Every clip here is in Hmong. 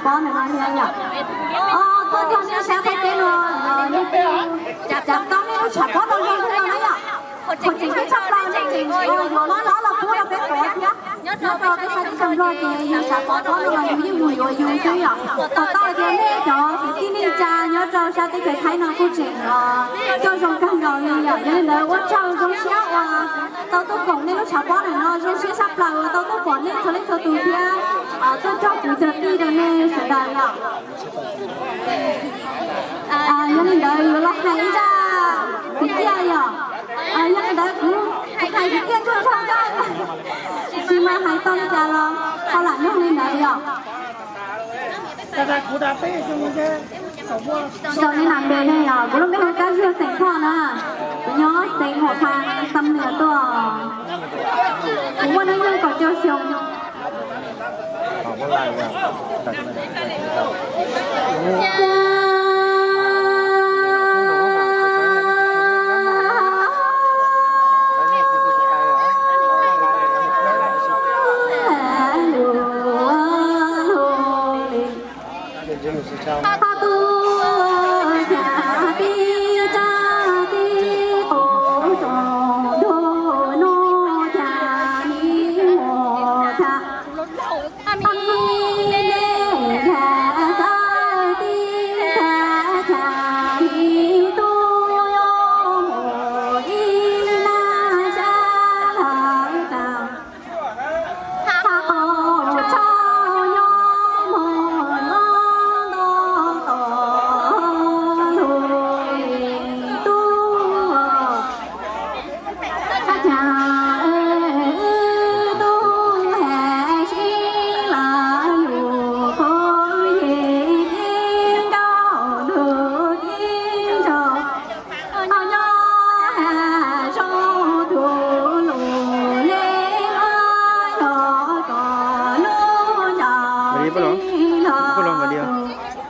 Pob no yog, o, tuaj txog nej sab Thaib teb no, nej peb, cas tau nej lub tshav pob no zoo kawg no na yom. Qhov tseem ceeb tshaj plaws nej tseem yuav muab los los pub rau peb pom thiab. Nyob rau peb sab teb chaws Nplog ces yus xav pom pob no los yus yeej mus yuav yus xwb yom. Pom tau tias nej cov kwv tij neej tsa nyob rau sab teb chaws Thaib no kuj tseem coj zoo kawg nkaus li yom. Yog li ntawd ua tsaug zoo siab uas tau tuaj koom nej lub tshav pob ntawm no, zoo siab tshaj plaws uas tau tuaj pom nej txhua leej txhua tus thiab tuaj nrog kuv cog tij rau nej sawv daws yom. Yog li ntawd yuav los hais ib zaj kwv txhiaj yom. Yog li ntawd kuv hais kwv txhiaj tsuag tsuag xwb, tsis mas hais tau li cas los ho lam nug li ntawd yom. Zaum nej nam npe ne yog? Kuv lub npe hu Kab Zuag xeem Thoj na. Kuv nyob xeev Huam Phas, Xam Nuas tuaj. Kuv muaj hnub nyoog kaum cuaj xyoo.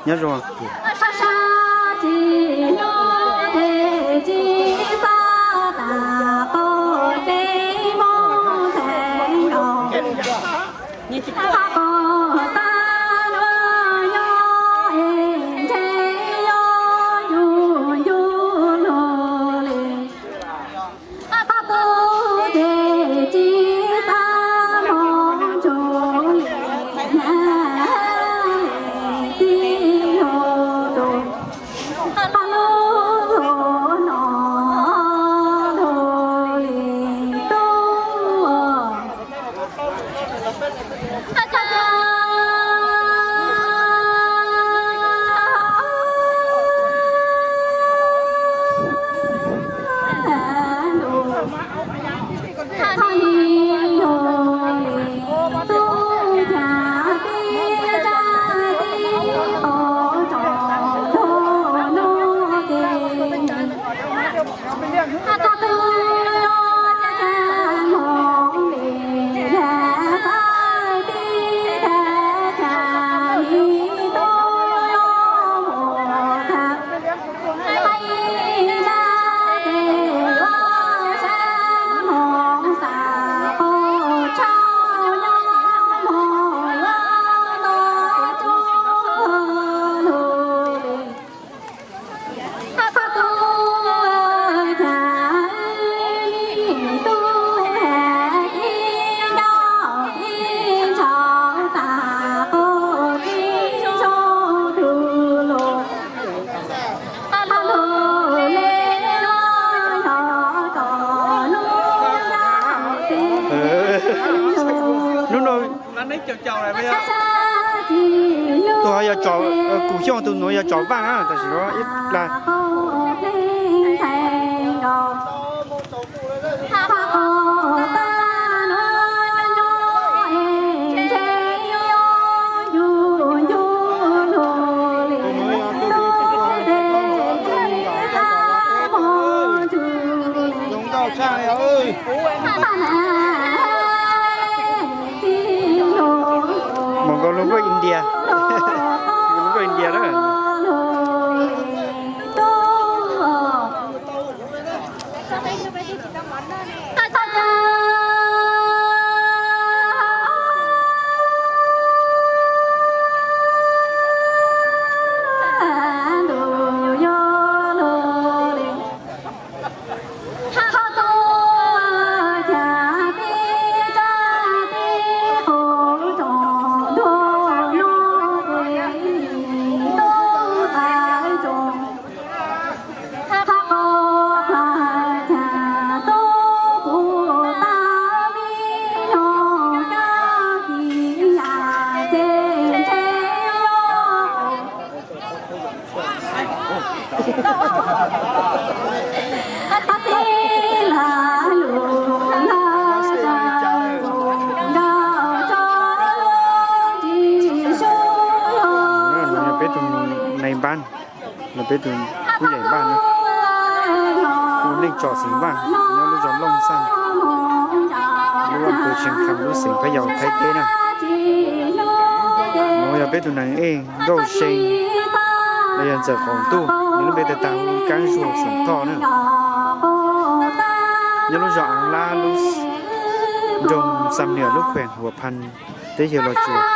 Nyob zoo. Hnub no tus ho yog Kuv Xyooj, tus nuav yog Tsom Vaaj na, tam sim no ib plag. Mus nkaus lug nkauj India, nkauj India na. Los peb tus Kub Yaim Npaj no, hu Neej Tsom xeem Vaj, nyob lub zos Looj Xaj, lub a pw Tseem Kham lub xeem Phab Yau Thaib teb na. Nuav yog peb tus neeg ej Nkauj See, los yog Ntxawm Qaum Ntuj, nws lub npe tag tag hu Kaab Zuag xeem Thoj na. Nyob lub zos Aav Lab lub nroog Xam Nwm lub khueem Huam Phan teb chaws Los Tsuas.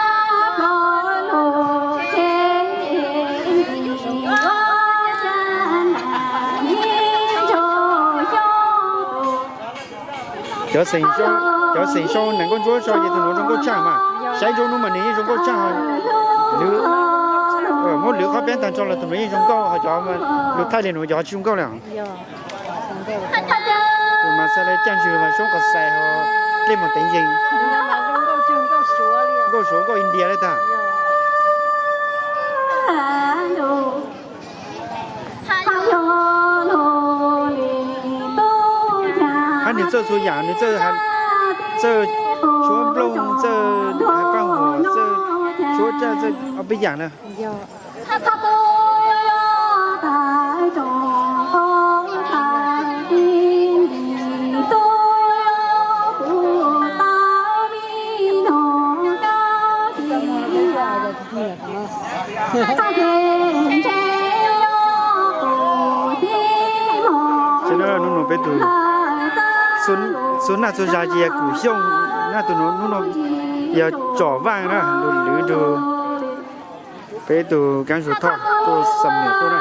Cov xeem sau nees nkauj ntsuab sau ces tus nuav zoo nkauj tshaj mas. Saib nruab hnub mas nws yeej zoo nkauj tshaj. Muab lwv qhov peeb tag nrho los tus nuav yeej zoo nkauj, ho cov lug thaij li nuav cov tsis zoo nkauj li. Tus mas xav le caaj ntswg mas soob qhov xais ho dlej moog teev yees. Nkauj Suav nkauj India le tag. Hab nws txawj txhua yaam, nws txawj, txawj tshuab nplooj, txawj hab paaj huam, txawj tshuab tsaj, txawj ob peb yaam na. Hnub no peb tus, txhua naj txhua zag ces yog Kum Xyooj, naj tus nuav hnub no yog Tsom Vaaj na, lug lwv nrug peb tug Kaab Zuag Thoj tuaj Xam Nwm tuaj na.